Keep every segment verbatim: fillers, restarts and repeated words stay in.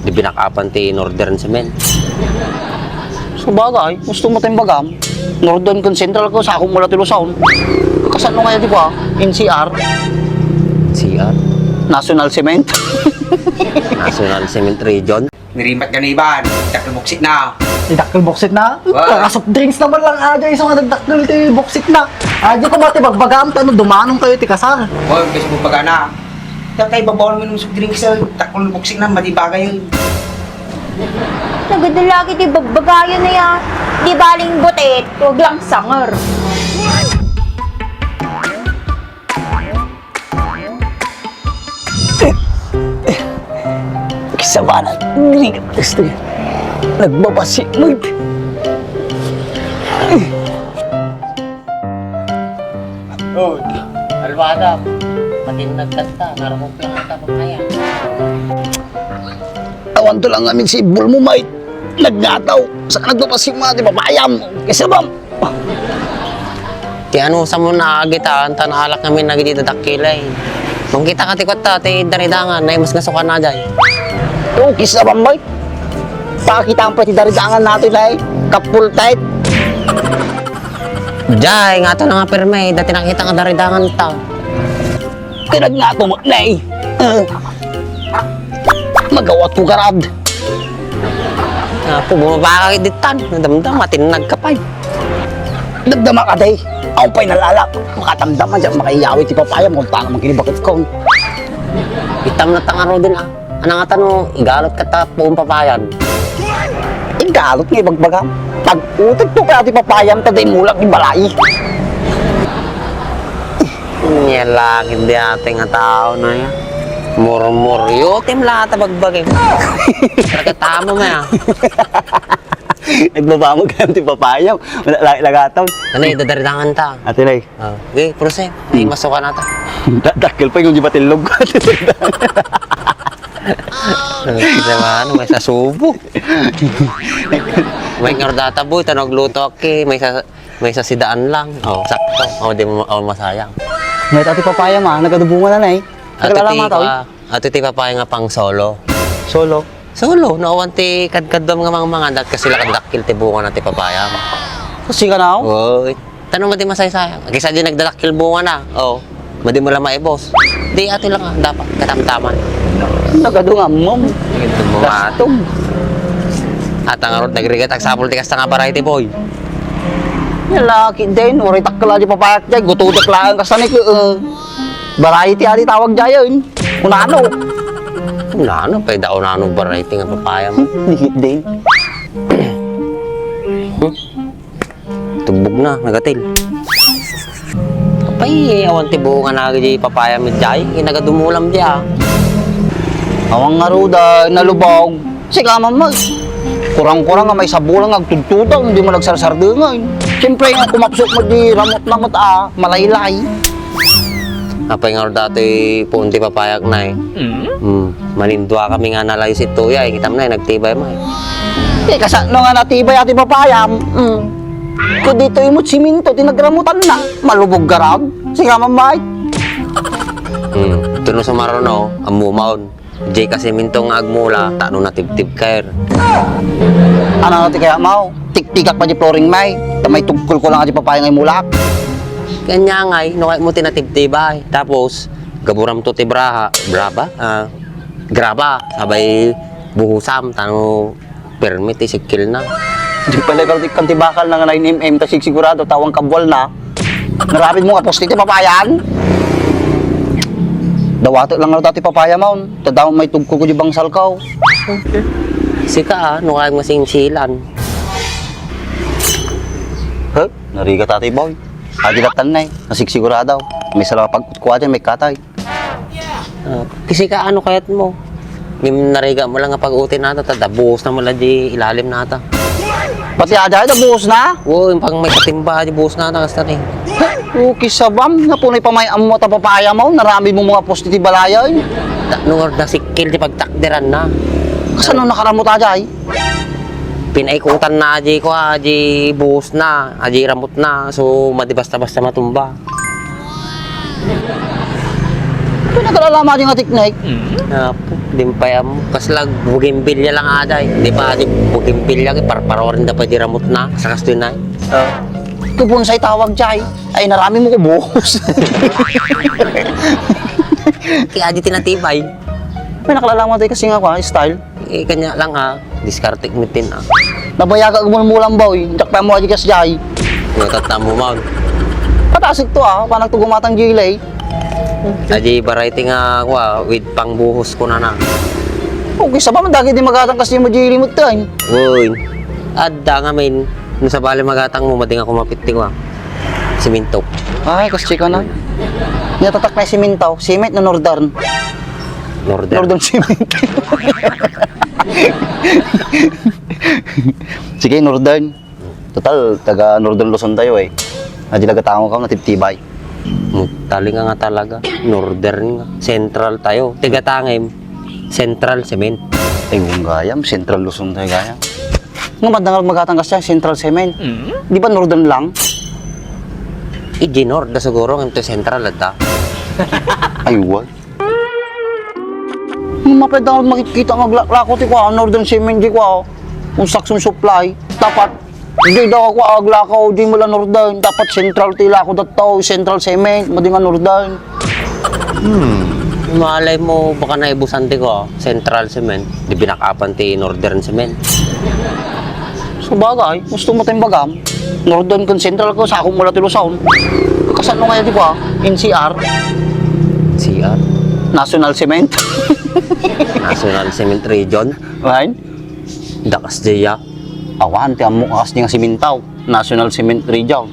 Binakapan ti Northern Cement. Sabagay, gusto mo tayong bagam? Northern ken Central ko, sakop mo la ti Luzon. Kasano nga di ba? N C R? C R? National Cement? National Cement Region? Nirimat ganiban, dakkel buksit na. Di dakkel buksit na? Wa. Para soft drinks naman lang, aja iso nga nagdakkel ti buksit na. Aja ko mati bagbagam, tano dumanon kayo ti kasar. Wa, gusto mo pagana. Tatay, babaw naman yung soft drinks, eh. Dakkel buksit na, madi bagay, eh. Nagada lagi ti bagbagayan na yan. Di baling butit, wag lang sanger. Kisabanan, grigat gusto niya. Nagbabasi, mag- Oh, alwada. Matin nagkanta, narukog lang ang tapamaya. Awan to lang amin si Bulmo, mate. Nagngataw. Sa nagbabasi mo, di ba, bayam? Kasi ba? Ti ano, sa mo naagitan, tan alak namin nagidi dadakkilay. Mangkita ka ti kwarta, ti daridangan, na mas nasukan na jay. Okay, sa bambay. Pakita ang pati daridangan natin ay kapultet. Jay, nga to na nga perme, dati nakita nga daridangan ta. Kinagnako mo, nay. Ah. Magawat ko garad. Apo, bumaba ka ditan. Nadamdam, matinag ka pa'y. Damdama ka, day. Ako pa'y nalala. Makadamdam man dyan, makaiyawi ti papaya mo. Tanga man kinibakit ko. Itam na tanga rodin, ah. Anang atan no, igalot ka ta puon papayan. Igalot nga ibagbagam. Pag-utot to kaya ti papayam, ta di mulak di balay. Nia lagi di ate nga tao na yan. Murmur. Yutim lahat a bagbagim. Rakatamo nga. Nagbabamag kayo ti papayam. Wala lagi lagataw. Ano, idadaridangan ta. Ate Nay. Ah, okay, proceed. Ay, masuka na ta. Da-, dakkel pa yung di batillog. Diba, ano, may sa subo. May ngardata, boy, tanong luto, okay, may sa, may sa sidaan lang. Oh, sakto. Oh, di mo, oh, masayang. May tati papaya ma, nagadubungan na na eh. Ate Nagalala ti, ma, tao? Ah, ate ti papaya nga pang solo. Solo? Solo, no, awan ti kadkadam nga mga mga, dat kasi lakad dakkel ti bunga na ti papaya. Kasi ka na, oh? Oy. Tanong mo di masaysayang. Kisa di nagdadakkel bunga na. Oh. Madi mo lang maibos. Di ato lang, ah, dapat katamtaman. Nagadu nga, mom. Ito mo nga. Bastog. At ang arot nagrigat, agsapol ti kasta nga variety, boy. Nia lagi din, uri takkel di papayak jay, gutudak lang kasta ni, uh, variety adi tawag jayon. Unano? Unano, pwede unano variety nga papaya mo. Dikit din. Tugbog na, nagatil. Apay, awan ti bunga na di papaya mi jay, inagadumulam di, ah. Awan nga ruda, nalubog. Sika man, mas. Kurang-kurang nga may sabulan nga agtudtudaw, hindi mo nagsarsardengay. Siyempre, nga kumapsot mo di ramot-ramot, ah, malaylay. Apay nga ruda ti puon ti papayak na, eh. Mm. Hmm. Manindua kami nga nalayo si Tuya, eh. Kitam na, eh, nagtibay mo, eh. Eh, kasano nga natibay ati papayam? Hmm. Kung dito imot siminto, ti nagramutan na. Malubog garag. Sige, mamay. Hmm. Ito no sumaruno, amumaon. Jay kasi minto nga agmula, tano natibtib kair. Ano ti kaya mo? Tiktikak pa di flooring may. Tamay tugkol ko lang di papaya ngay mulak. Kanya ngay, no kaya mo tinatibtibay. Tapos, gaburam to ti braha, braba? Ah, graba. Sabay buhusam, tano permit, isikil na. Di pala ikaw ti, kan ti bakal na nga nine M M, ta sigsigurado, tawang kabwal na. Narapid mo nga poste ti papayan? Dawato lang nga dati papaya maun. Tadawon may tugko ko di bangsal ka, oh. Sika, ah, no kayag masingsilan. Huh? Narigat ati, boy. Adi latan na eh. Nasigsigurado. May sala pagkutkuha dyan, may katay. Ah, kasi ka, ano kayat mo? Ngem narigat mo lang nga pag-uti nata, ta dabuhos na mo lang di ilalim nata. Pati ada, dabuhos na? Oo, yung pang may katimba, di buhos nata, kasta ni. Okay, sabam, napunay pa may amo ta papaya mo, narami mo mga poste ti balaya, eh. Ta-, nung nasikil di pagtakderan na. Kasano nakaramot aja, eh? Pinaikutan na, aji ko, aji buhos na, aji ramot na, so, madi basta-basta matumba. Ito Kalala mo adi nga teknik? Apo, di pay ammo. Kasla bougainvillea lang adi. Di ba adi bougainvillea, parparoren da pay di ramutna. Sa kastoy na. Ah. Ito bonsai tawag jay. Ay, narami mo ko buhos. Kaya adi tinatibay. May nakalala mo tayo kasi nga kwa, style. Eh, kanya lang ha. Diskarte ko mitin ha. Nabayaga ko mulmulang baw eh. Diak pa mo aji kas jay. Nga tatam mo, Maun. Patasik to ah. Panagtugumatang jilay. Aji variety nga, kwa, with pangbuhos ko na na. Okay, sa ba man dagiti magatang kasi mo jili mo tayo. Uy, adda nga, men. No sabali magatang mo, mading ako mapit ti, kwa, siminto. Ay, kas chika na. Natatak na siminto. Cement no northern. Northern. Northern cement. Sige, northern. Total, taga Northern Luzon tayo eh. Adi laga tango ka, natibtibay. Mutaling nga talaga. Northern nga. Central tayo. Tiga tangem. Central Cement. Ay, kung gayam, Central Luzon tayo gayam. Nga maddangal magatang kasi Central Cement. Di ba Northern lang? Iji North, da siguro, nga ito Central, adda. Ay, what? Yung mapay dangal makikita nga aglaklako ti kwa, Northern Cement di kwa, construction supply. Dapat, di daw ako aglakaw, di mo la Northern. Dapat Central ti lako dattaw, Central Cement, madi nga Northern. Hmm. Malay mo, baka naibusan ti ko, Central Cement. Di binakapan ti Northern Cement. Sabagay, gusto mo tayong bagam? Northern ken Central ko, sakop mo la ti Luzon. Kasano nga di ko, ah? N C R? C R? National Cement? National Cement Region? Right? Dakas diya. Awan, ti ammo kas di nga simintaw. National Cement Region.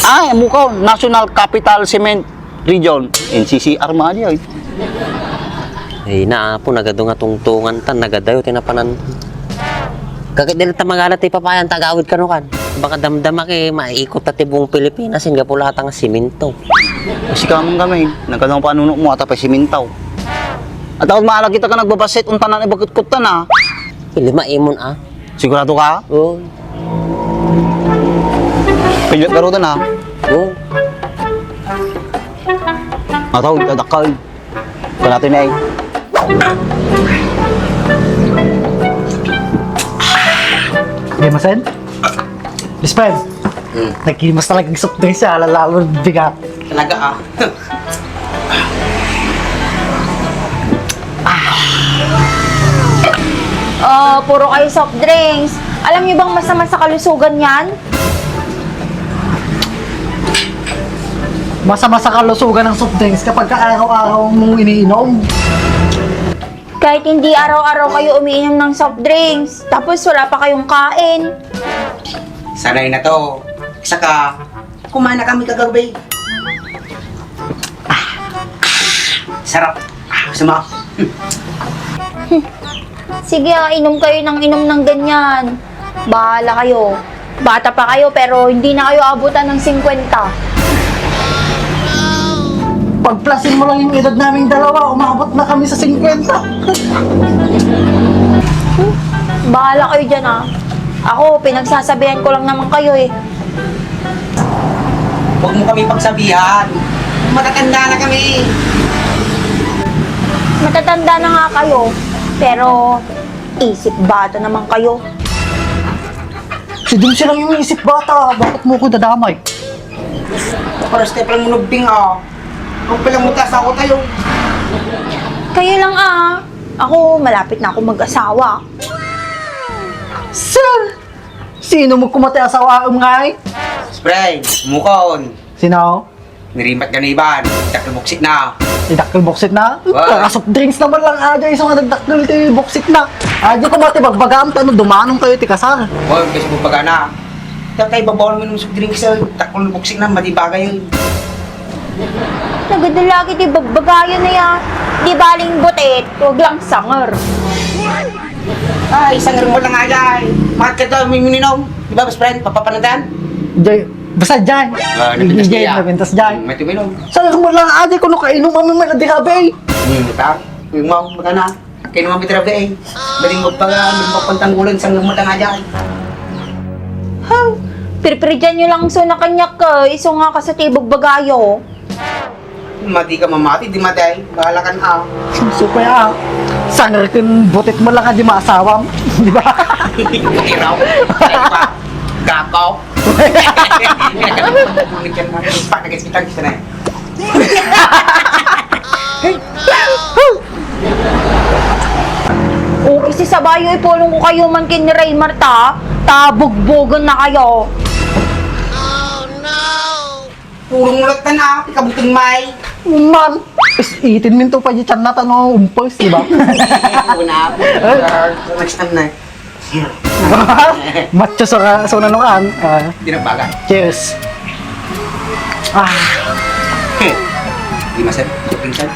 Ay, ammo ko, National Capital Cement Region, N C C R man diay. Ay, naapo, nagadu nga tungtungan ta, nagadayo ti napanan. Kaket dili ta magala ti papayan, tagawid kano kan. Baka damdama ke, maikot ta ti buong Pilipinas, singga pulata nga siminto. Kasi kamang kami, nagkadang panunok mo, ata pa simintaw. At ako maalagita ka nagbabasit, untanan ibagkot-kota na. Lima imon, ah. Sigurado ka? Oo. Pinyot garutan, ha? Oo. Ataw, dadakkel. Ito natin, eh. Di masen? Dispen. Hmm. Nagkimas talaga ang soft drinks, ah. Lalo, bigat. Talaga, ah. Oh, puro kayo soft drinks. Alam niyo bang masama sa kalusugan yan? Masama sa kalusugan ng soft drinks kapag ka araw-araw mong iniinom. Kahit hindi araw-araw kayo umiinom ng soft drinks, tapos wala pa kayong kain. Sanay na to. Saka, kumain na kami kagabi. Ah, sarap. Ah, sama. Sige, ah, inom kayo ng inom ng ganyan. Bahala kayo. Bata pa kayo, pero hindi na kayo abutan ng singkwenta. Pagplasin mo lang yung edad naming dalawa, umabot na kami sa singkwenta. Bahala kayo dyan, ah. Ako, pinagsasabihan ko lang naman kayo, eh. Huwag mo kami pagsabihan. Matatanda na kami. Matatanda na nga kayo, pero isip bata naman kayo. Si Dulce lang yung isip bata. Bakit mo ko dadamay? Pares tayo palang munubing, ah. Ang palang mutaas ako tayo. Kayo lang, ah. Ako, malapit na ako mag-asawa. Sir! Sino mo kumati asawa ang ngay? Spray, mukon. Sino? Nirimat ganiban, dakkel buksit na. Idakkel buksit na? Wa. Kaka soft drinks naman lang aja, iso nga nagdakkel ti buksit na. Aja ko mati bagbagam, tano dumanong kayo ti kasar. Wa, Facebook pagana. Tatay, babaw mo ng soft drinks, eh. Dakkel buksit na, madi bagay, eh. Nagada lagi ti bagbagayan na yan. Di baling butit, wag lang sanger. Ay, sanger mo lang aja, eh. Bakit ka daw, may mininom? Di ba, best friend? Papapanatan? Jay, basta Jay. Ah, nabintas Jay, niya. Nabintas Jay. Hmm, may tuminom. Sanger mo lang aja, kuno kainom, amin man, adi ka, bay. Hmm, ta? Yung mau, magana. Kainom, may tirabi, eh. Baling mo pa, may mapantanggulan, sanger mo lang aja, eh. Pirpiridian nyo lang so na kanyak, eh. Iso nga kasatibog bagayo. Madi ka mamati, di maday. Bahala ka na. Supaya, sanger ken butit mo lang di maasawam. Di ba? Ikaw, ikaw, gako. Panagas kita, gusto na. O, isisabayo, ipulong ko kayo man ken ni Raymar ta, ta bugbugen na kayo. Puro mulat na na, pikabuteng may. Man, is itin min to pa di tiyan na tano umpes, di ba? Una, next time na. Matso sa ka, sa unang nukaan. Ah, Di nagbaga. Cheers. Ah, Di masan, pinsan.